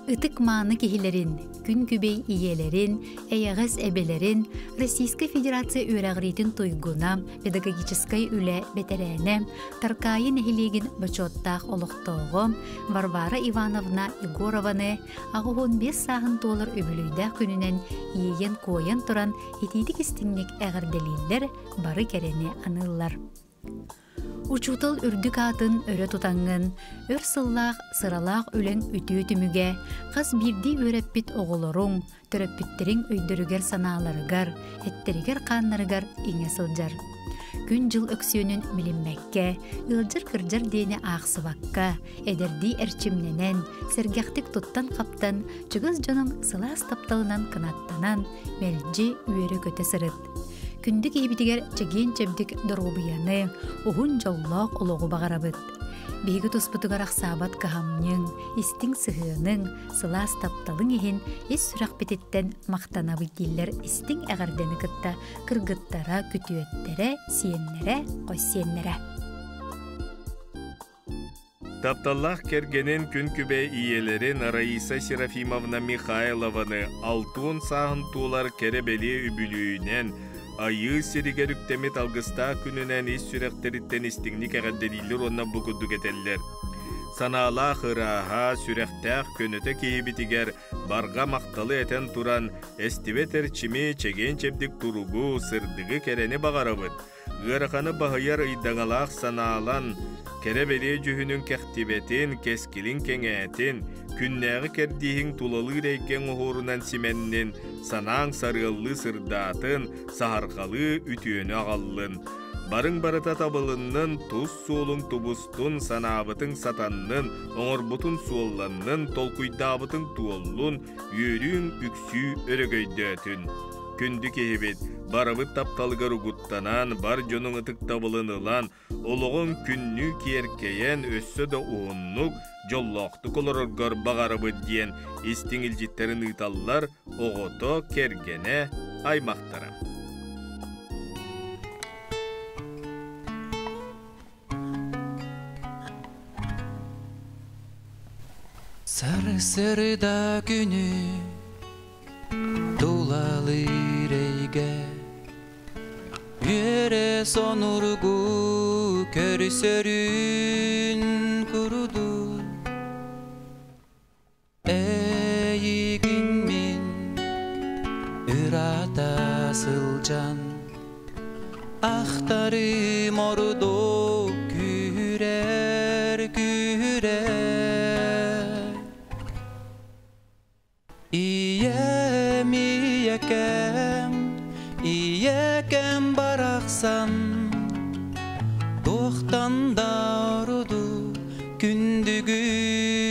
Ытык-мааны киһилэрин, күн күбэй ийэлэрин, эйэҕэс эбэлэрин Российскай Федерация үөрэҕириитин туйгуна, педагогическай үлэ бэтэрээнэ, Таркаайы нэһилиэгин бочуоттаах олохтооҕо Варвара Ивановна Егорованы 85 сааһын туолар үбүлүйдээх күнүнэн иэйэн-куойан туран итиитик-истиҥник эҕэрдэлииллэр, бары кэрэни аныыллар. Учуутал үрдүк аатын өрө тутаҥҥын, өр сыллаах сыралаах үлэҥ үтүө түмүгэ хас биирдии үөрэппит оҕолоруҥ, төрөппүттэриҥ өйдөрүгэр-санааларыгар, эттэригэр-хааннарыгар иҥэ сылдьар. Күн-дьыл өксүөнүн билиммэккэ, ыалдьар-кырдьар диэни аахсыбакка, эдэрдии эрчимнэнэн, сэргэхтик туттан-хаптан, чугас дьонуҥ сылаас тапталынан кынаттанан, мэлдьи үөрэ-көтө сырыт. Күндү киһибитигэр чэгиэн-чэбдик доруобуйаны, уһун дьоллоох олоҕу баҕарабыт. Биһиги туспутугар ахсаабат кыһамньыҥ, истиҥ сыһыаныҥ, сылаас тапталыҥ иһин ис сүрэхпититтэн махтанабыт дииллэр истиҥ эҕэрдэни кытта кыргыттара, күтүөттэрэ, сиэннэрэ, хос сиэннэрэ. Тапталлаах кэргэнин күн күбэй ийэлэрин Раиса Серафимовна Михайлованы алтуон сааһын туолар кэрэ-бэлиэ үбүлүөйүнэн, Айыы сиригэр үктэммит алгыстаах күнүнэн ис сүрэхтэриттэн истиҥник эҕэрдэлииллэр уонна бу курдук этэллэр. Санаалаах ырааһа, сүрэхтээх көнөтө киһибитигэр барҕа махталы этэн туран, эстибэт эрчими, чэгиэн-чэбдик туругу, сырдыгы кэрэни баҕарабыт. Ыараханы баһыйар ыйдаҥалаах санаалан, кэрэ-бэлиэ дьүһүнүн кэхтибэтин, кэскилин кэҥээтин, күннээҕи кэрдииһиҥ тулалыыр эйгэҥ оһуорунан симэннин, санааҥ сарыаллыы сырдаатын, саһарҕалыы үтүөнү аҕаллын. Барыҥ барыта табылыннын, тус суолуҥ тубустун, санаабытыҥ сатаннын, оҥорбутун суолланнын, толкуйдаабытыҥ туоллун, үөрүүҥ үксүү өрөгөйдөөтүн. Күндү киһибит, барыбыт тапталыгар угуттанан, бар дьонуҥ ытыктабылын ылан, олоҕуҥ күннүү киэркэйэн, өссө да уһуннук, дьоллоохтук олороргор баҕарабыт диэн истиҥ илдьиттэрин ыыталлар оҕото, кэргэнэ, аймахтара. Сарсыарда күнү тулалыыр эйгэ Үөрэ сонургу көрсөрүн курдук Эйигин мин ыраата сылдьан Ахтарым ордук күүрэр күүрэр Ийэм, ийэкэм, ийэкэм барахсан Туохтан да ордук күндүгүн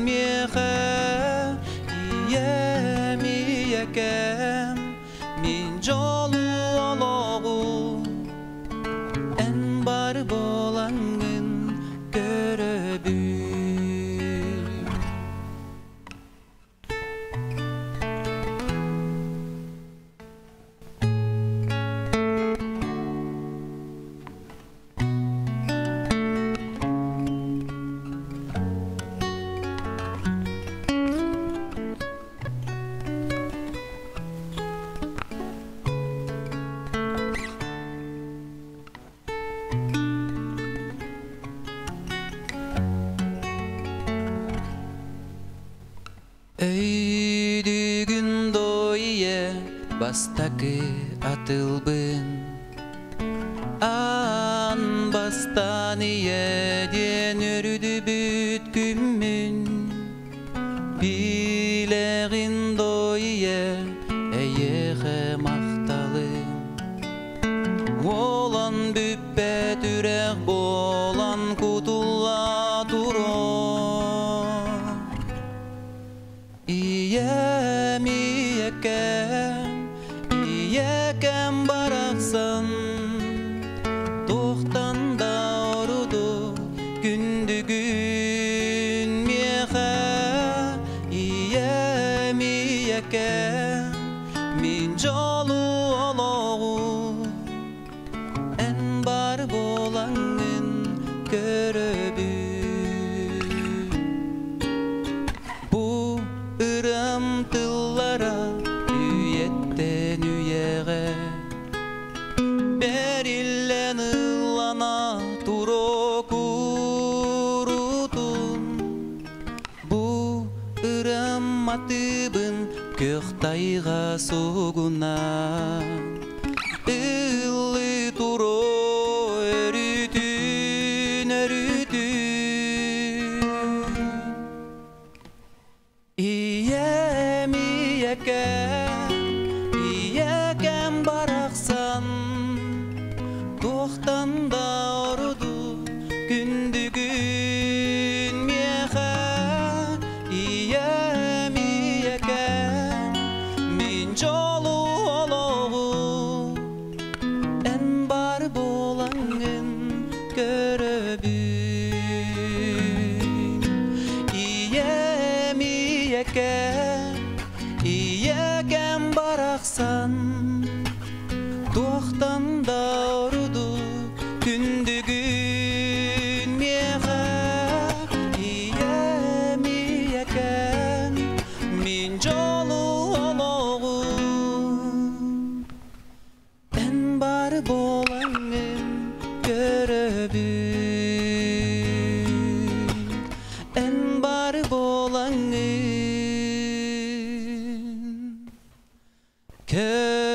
миэхэ Ийэм, ийэкэм, мин дьолу олоҕу Эн бар буолаҥҥын көрөбүн. Өйдүүгүн дойе бастакы атылбын Аан бастаан ийэ диэн өрүдүбүт күммүн Билэҕин дойе эйиэхэ махталым Уолан бүппэт үрэх буолан кутулла туруо Ийэм, ийэкэм, ийэкэм барахсан Туохтан да ордук күндүгүн миэхэ Ийэм, ийэкэм, мин дьолу олоҕу Эн бар буолаҥҥын көрөбүн. Бу Ырымматыбын көх тайга сугуна Ыллы туро өрүтүн өрүтүн Ийэм ийэкэм, ийэкэм барахсан Туохтан да оруду күндүгүн миэхэ Ийэм ийэкэм, мин дьолу олоҕу Эн бар буолаҥҥын көрөбүн Ийэм ийэкэм, ийэкэм барахсан Туохтан да оруду күндүгүн миэхэ Ийэм ийэкэм, мин дьолу олоҕу Эн бар буолаҥҥын көрөбүн Эн бар буолаҥҥын көрөбүн.